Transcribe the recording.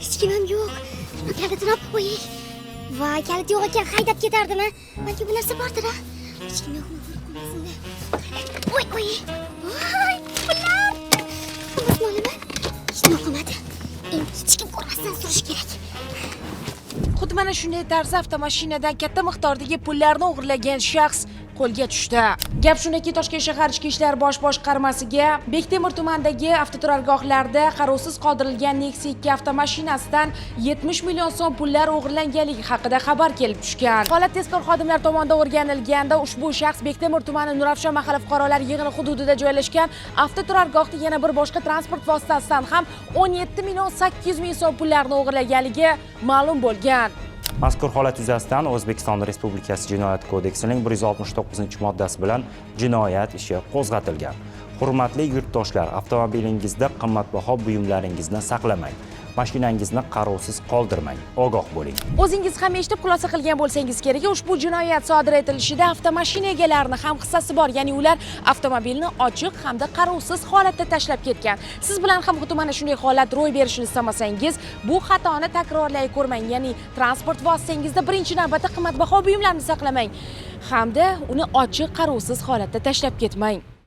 Hech kim ham yo'q. Kalitini olib qo'yay. Voy, kalit yo'q ekan, haydab ketardimi? Balki bu narsa bordir, a? Hech kim yo'qmi, ko'rib qolmasin-da. Voy, voy. Voy, pullar. Hammasini olaman. Hech nima qolmadi. Endi hech kim ko'rmasdan surish kerak. Xuddi mana shunday tarzda avtomashinadan katta miqdordagi pullarni o'g'irlagan shaxs qo'lga tushdi. Gap shundaki, Toshkent shahar Ichki ishlar bosh boshqarmasiga Bektemir tumanidagi avtoturargohlarda qarovsiz qoldirilgan Nexia 2 avtomashinasidan 70 million so'm pullar o'g'irlanganligi haqida xabar kelib tushgan. Holat tezkor xodimlar tomonidan o'rganilganda ushbu shaxs Bektemir tumani Nurafshon mahalla fuqarolar yig'ini hududida joylashgan avtoturargohda yana bir boshqa transport vositasidan ham 17 million 800 ming so'm pullarni o'g'irlaganligi ma'lum bo'lgan. Mazkur holat yuzasidan O'zbekiston Respublikasi Jinoyat kodeksining 169-moddasi bilan jinoyat ishi qo'zg'atilgan. Hurmatli yurtdoshlar, avtomobilingizda qimmatbaho buyumlaringizni saqlamang. Mashinangizni qarovsiz qoldirmang. Ogoh bo'ling. O'zingiz ham eshitib xulosa qilgan bo'lsangiz kerak, ushbu jinoyat sodir etilishida avtomashina egalarini ham hissasi bor, ya'ni ular avtomobilni ochiq hamda qarovsiz holatda tashlab ketgan. Siz bilan ham xuddi mana shunday holat ro'y berishini istamasangiz, bu xatoni takrorlay ko'rmang, ya'ni transport vositangizda birinchi navbatda qimmatbaho buyumlarni saqlamang hamda uni ochiq, qarovsiz holatda tashlab ketmang.